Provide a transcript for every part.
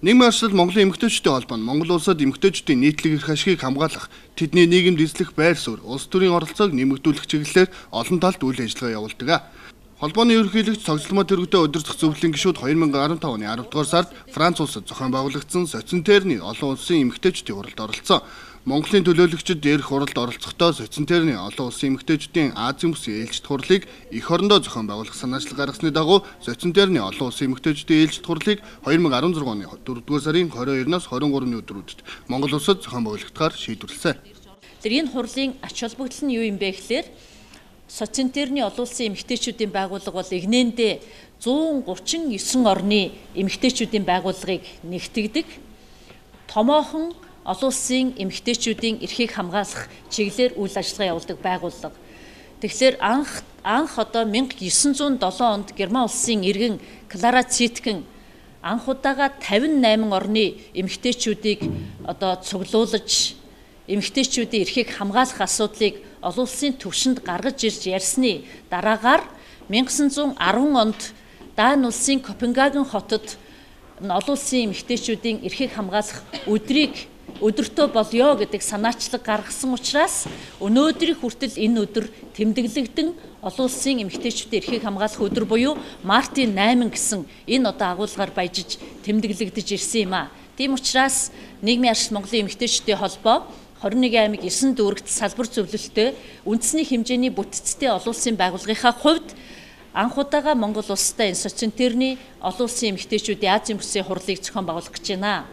Нийгмийн арчлал Монголын эмэгтэйчүүдийн холбоо нь Монгол улсад эмэгтэйчүүдийн нийтлэг эрх ашигыг хамгаалах, тэдний нийгэмд эзлэх байр суурь, улс төрийн оролцоог нэмэгдүүлэх чиглэлээр олон талд үйл ажиллагаа явуулдаг. Холбооны ерөнхийлөгч Цогцлмоо тэрэгтэй удирдах зөвлөлийн гишүүд 2015 оны 10 дугаар сард Франц улсад зохион байгуулагдсан Социнтерны олон улсын эмэгтэйчүүдийн хуралд оролцсон. Монголын төлөөлөгчид дээрх хуралд оролцохдоо Социнтерны олон улсын эмэгтэйчүүдийн Азийн бүсийн ээлжит хурлыг эх орондоо зохион байгуулах санаачлал гаргасны дагуу Социнтерны олон улсын эмэгтэйчүүдийн ээлжит хурлыг 2016 оны 4-р сарын 22-наас 23-ны өдрүүдэд Монгол улсад зохион байгуулагдахаар шийдвэрлэсэн. Тэр энэ хурлын ач холбогдол нь юу юм бэ гэхээр Социнтерны олон улсын эмэгтэйчүүдийн байгууллага бол эгнээндээ 139 орны эмэгтэйчүүдийн байгууллагыг нэгтгэдэг. Томоохон олон улсын эмэгтэйчүүдийн эрхийг хамгаалах чиглэлээр үйл ажиллагаа явуулдаг байгууллага. Тэгэхээр анх одоо 1907 онд Герман улсын иргэн Клара Цеткин анх удаага 58 орны эмэгтэйчүүдийг одоо цуглуулж эмэгтэйчүүдийн эрхийг хамгаалах асуудлыг олон улсын түвшинд гаргаж ирж ярьсны дараагаар 1910 онд Дани улсын Копенгаген хотод олон улсын эмэгтэйчүүдийн эрхийг хамгаалах өдрийг өдөртөө болёо гэдэг санаачлаг гаргасан учраас өнөөдрийг хүртэл энэ өдөр тэмдэглэгдэн олон улсын эмэгтэйчүүдийн эрхийг хамгаалах өдөр буюу мартын 8 гэсэн энэ одоо агуулгаар баяжиж тэмдэглэгдэж ирсэн юм а. Тийм учраас Нийгмийн арчлал Монголын эмэгтэйчүүдийн холбоо 21 аймаг 9 дүүрэгт салбар зөвлөлтөй үндэсний хэмжээний бүтцтэй олон улсын байгууллагынхаа хувьд анх удаага Монгол улстай энэ Социнтерны олон улсын эмэгтэйчүүдийн Азийн бүсийн хурлыг зохион байгуулах гэж байна.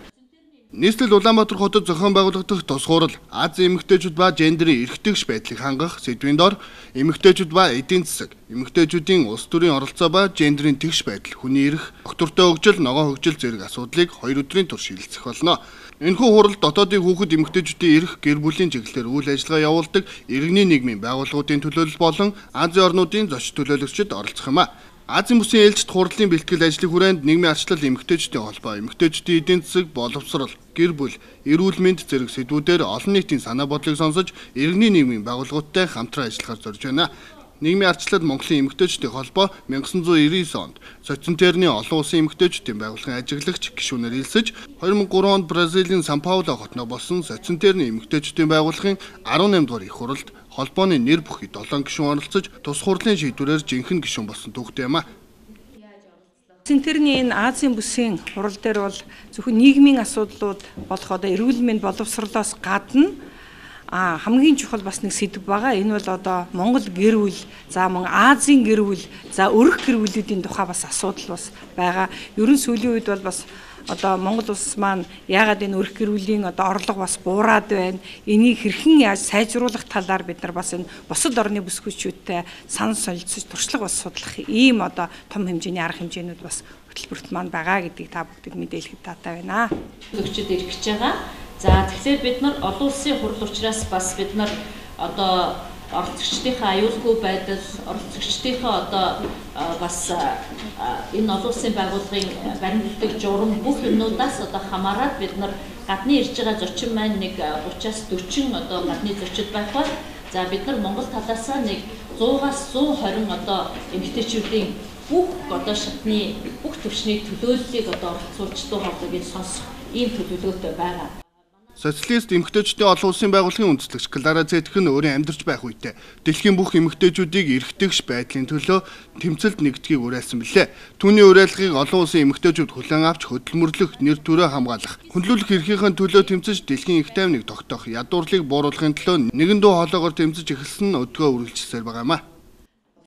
Нийслэл Улаанбаатар хотод зохион байгуулагдах тус хурал Азийн эмэгтэйчүүд ба гендерийн эрх тэгш байдлыг хангах сэдвийн дор эмэгтэйчүүд ба эдийн засаг, эмэгтэйчүүдийн улс төрийн оролцоо ба гендерийн тэгш байдал, хүний эрх, доктортой хөгжил, ногоон хөгжил зэрэг асуудлыг 2 өдрийн турш шилэлцэх болно. Энэхүү хурал дотоодын хүүхэд эмэгтэйчүүдийн эрх, гэр бүлийн чиглэлээр үйл ажиллагаа явуулдаг иргэний нийгмийн байгууллагуудын төлөөлөл болон Азийн орнуудын зочид төлөөлөгчид оролцох юм а. Азийн бүсийн ээлжит хурлын бэлтгэл ажлын хүрээнд нийгмийн арчлал эмэгтэйчүүдийн холбоо, эмэгтэйчүүдийн эдийн засаг, боловсрол, гэр бүл, эрүүл мэнд зэрэг сэдвүүдээр олон нийтийн санаа бодлыг сонсож иргэний нийгмийн байгууллагуудтай хамтран ажиллахаар зорж байна. Нийгмийн арчлал Монголын эмэгтэйчүүдийн холбоо 1999 онд Социнтерны олон улсын эмэгтэйчүүдийн байгууллагын ажиглагч гишүүнээр элсэж 2003 онд Бразилийн Сан Пауло хотноо болсон Социнтерны эмэгтэйчүүдийн байгууллагын 18 дугаар их хуралд холбооны нэр бүхий 7 гишүүн оролцож тус хурлын шийдвэрээр жинхэнэ гишүүн болсон түүхтэй юм а. Социнтерны энэ Азийн бүсийн хурал дээр бол зөвхөн нийгмийн асуудлууд болох одоо эрүүл мэнд боловсролоос гадна хамгийн чухал бас нэг сэдв байгаа. Энэ бол одоо Монгол гэр бүл, за мөн Азийн гэр бүл, за өрх гэр бүлүүдийн тухай бас асуудал бас байгаа. Ерөн сүүлийн үед бол бас одоо Монгол улс маань яагаад энэ өрх гэр бүлийн одоо орлого бас буураад байна. Энийг хэрхэн яаж сайжруулах талаар бид нар бас энэ бусад орны бүсгүйчүүдтэй санал солилцож туршлага бас судлах ийм одоо том хэмжээний арга хэмжээнүүд бас хөтөлбөрт маань байгаа гэдгийг та бүгдэд мэдээлэхэд таатай байна. Төгчөд ирэх гэж байгаа. За тэгэхээр бид нар олон улсын хурал учраас бас бид нар одоо оролцогчдынхаа аюулгүй байдал, оролцогчдынхаа одоо бас энэ олон улсын байгууллагын баримтлагдаг журам бүх юмнуудаас одоо хамаарат бид нар гадны ирж байгаа зочин маань нэг 30-аас 40 одоо гадны зочид байх ба за бид нар Монгол талаасаа нэг 100-аас 120 одоо эмэгтэйчүүдийн бүх одоо шатны бүх түвшний төлөөллийг одоо оролцуулж дуу хоолойг сонсох ийм төлөвлөгөөтэй байгаа. Социалист эмэгтэйчүүдийн олон улсын байгууллагын үндэслэгч Клара Цеткин өөрийн амьдарч байх үедээ дэлхийн бүх эмэгтэйчүүдийг эрх тэгш байдлын төлөө тэмцэлд нэгдэхийг уриалсан билээ. Түүний уриалгыг олон улсын эмэгтэйчүүд хүлээн авч хөдөлмөрлөх, нэр төрөө хамгаалах, хүндлүүлэх эрхийнхээ төлөө тэмцэж дэлхийн их тайвныг тогтоох, ядуурлыг бууруулахын төлөө нэгэн дуу хоолойгоор тэмцэж эхэлсэн нь өдгөө үргэлжилсээр байгаа юм а.